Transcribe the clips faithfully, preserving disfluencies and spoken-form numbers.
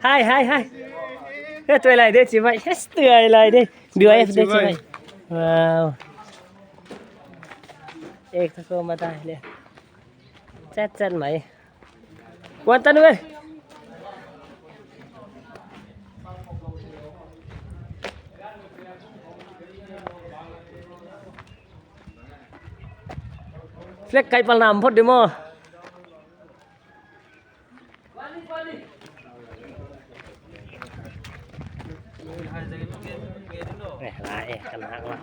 Hai, hai, hai. Hei, tuailai de chi mai. Yes, tuailai de. B Y F de chi mai. Wow. Ek tha ko mata le. Chat chat mai. Kuan tan ve. Flag kai pal nam phot di maw. Eh, lah, eh, kena hak lah.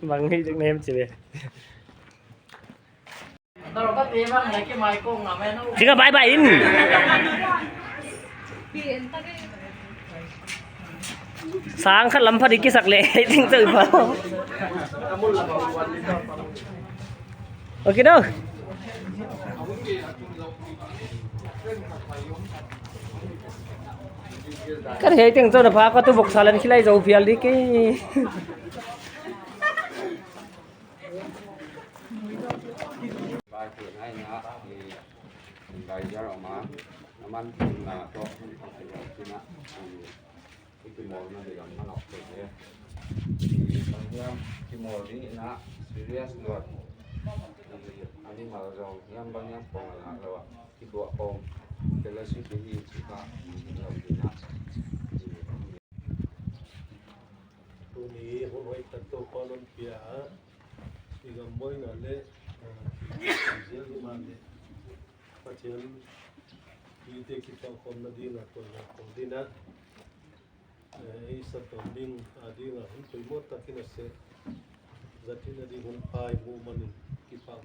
Bang hi jek nem chile. Sing a bye bye in. Sang khat lam pha di kisak le, ting chau pha. Okay daw. Ka hei ting chau na pha ka tu vok salan khilai zo phial di ke. Bai tu nai na, i, bai jar oma, aman na to, tina, i, i kimol na di lam na lok te. I, bang hiam kimol di na serious luat. I, animal zong hiam bang hiam pong na lo. Kibuak pong. Fellowship hi chika, i, lo di na. Tuni hun hoih tak Toupa'n hon pia a, i gam buaina leh, ah, i zel di man leh, Pathian mite kipahkhawmna ding a, koih leh koih ding a, eh, i saptuam ding a ding a hun poimoh tak in a seh. Zat in a di hun pai mu manin kipak.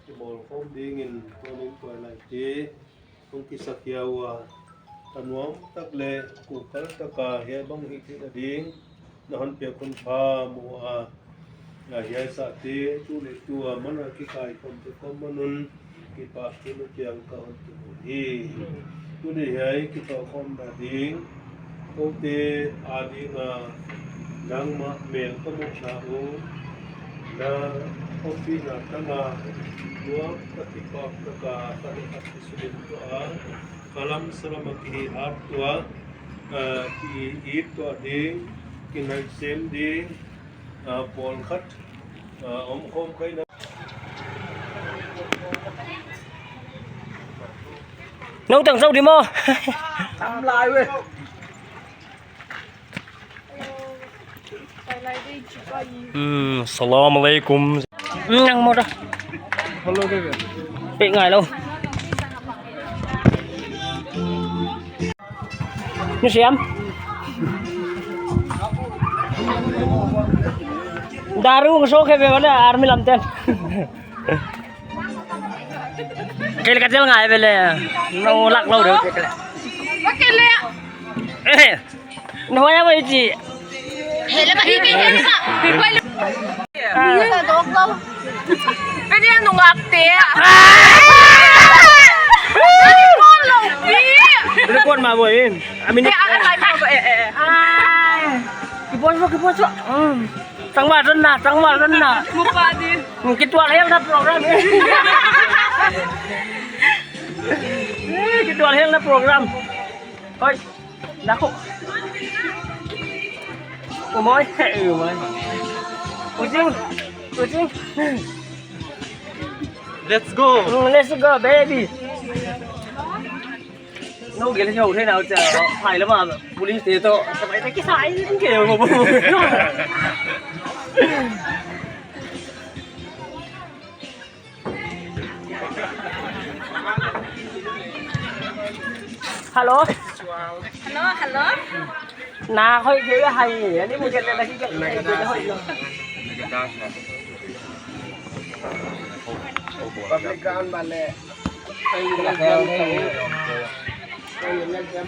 Kimawlkhawm dingin tunin tuailaite hong kisak hia ua, a nuam tak leh kukal taka hiai bang hih theihna ding na hon piak hun pha mu a, a hiai sate tu leh tu a man a kikaikhawmte kawm man un kipahthu na kiang ka hon tuh hi. Tuni hiai kipahkhawmna ding koute a ding a nangmah mel ka muhna uh, na ompihna tang a nuam ka kipak taka ka hehkhat kisulim tuah a, ka lam salam a kihihat tuah, ah, ki-it tuah ding, kinaisem ding, ah, pawlkhat, ah, omkhawm kha in a. Nou tang zou di maw. Tam lai ve. Hmm, salam alaikum. Hmm, nang maw da. Pe ngai lou. Ni siam. Daru ngso khe be wala army lam ten. Kel ka jel ngai be le. No lak lou de. Ba kel le. Eh. Nuhoi a mai chi. Hele ba hi bi hele ba. Ni sa dok lo. Pe ni nungak te. Report lo pi. Report ma boy. Amin. Eh, ah, ah, ah, eh, eh, eh. Ai. Kipon so, kipon so. Hmm. Tangwal ran na, tangwal ran na. Mupa di. Hmm, kitual hel na program. Eh, kitual hel na program. Oi. Nako. Umoi, umoi. Ujung, ujung. Let's go. Mm, let's go, baby. No, gel hau thei nau cha, phai la ma, police te to, sabai te kisai ke mo. Hello. Hello, hello. Na hoih thei ve hai, ani mu jet le na ki jet le hoih lo. Public ground bale.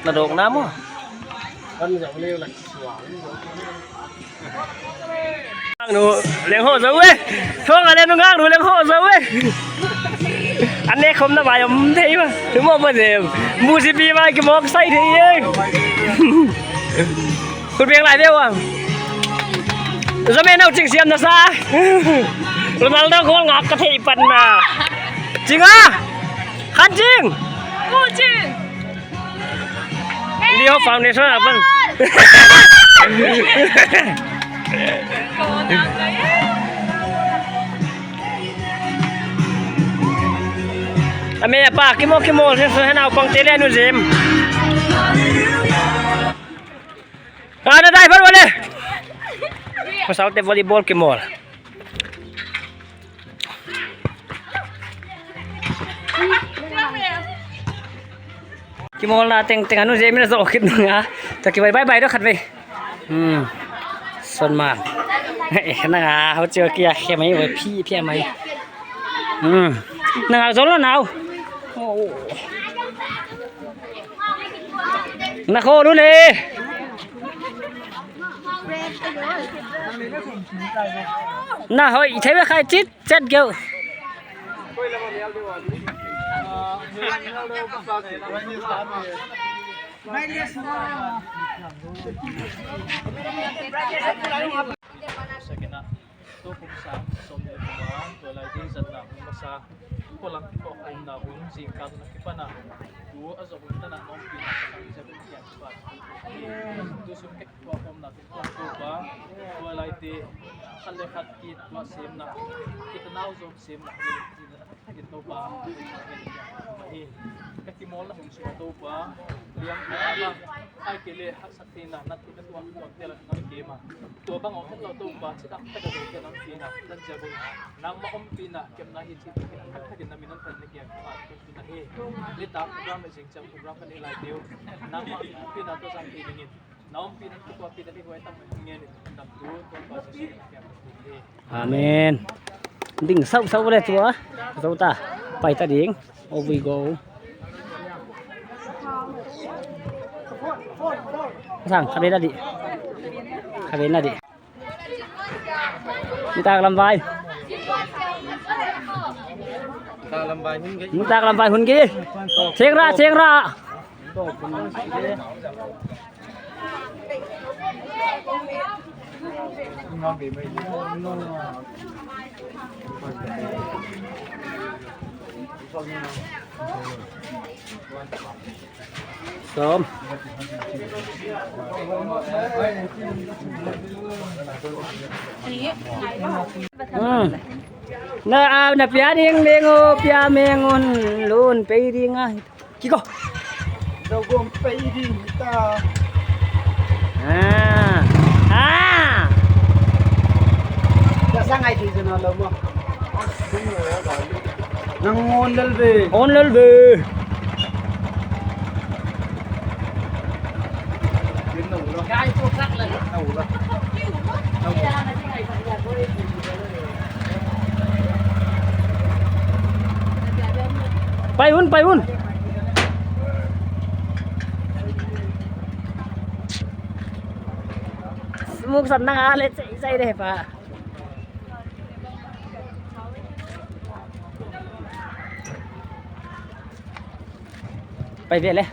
Na dok na mo. Nu leng hoh zou e. Thong a le nu ngang nu leng hoh zou e. An ne khom na bai om thei ma. Thu mo pa jem. Mu si pi bai ki mok sai thei e. Khut beng lai ve wang. Zo me nau ching siam na sa. Ronaldo gol ngak ka thei pan na. Ching a. Khan ching. Mu ching. Leo Foundation a pan. A me a pa, kimo, kimo, se, se, naupang te le nu jem. A na dai, bal, bal, le. Pasal te volleyball kimo. Kimol na tengteng a nu jem in a zou khit nung a. Ta ki bye bye bye dou khat ve. Hmm. Son ma. Eh, na nga, hau chiu kia khe mai, oi, phi, phi mai. Hmm. Na nga zol na nau. Oh. Na kho lu le. Na hoi, i thei ve khai chit. Chet geu. Second half. Tukum sang, som le kuma, tualai ding zatna hun masa. Polang kikok umna hun, zingkal na kipana. Tu a zok hun tana nong pina, sang zia ben kian kipan. Tu sum kek tua omna, tu tua pa. Tualai te, khat le khat ki tua semna. Kita nau zom semna. Takin Toupa, hi. Ka kimolna hun sung Toupa, liam ka ama, ai ke le haksa tina, na tina tua, tua tela na ke ma. Tua bang om lou Toupa, chita ka da ke na tina, na jabu. Nang ma om tina, kem na hi chita ke, takin na minan tan ne ke ma, tina hi. Leta program le jing chang program kan ilai teu. Nang ma om tina to jang ke dingin. Amen. Ding sau sau le tua. Zou ta. Pai ta ding. Over we go. Sang, khabe na di. Khabe na di. Nitak lam vai. Nitak lam vai hun ge. Cheng ra, cheng ra. Som. Hmm. Na, ah, na pia ding ding o, pia meng un lun pei ding a. Kiko. Dogom pei ding ta. Ah. Ah. Dah sangai di sana lama. Nang on lel be. On lel be. Pai hun, pai hun. Smoke san nang ale chai chai de pa. Pai ve le.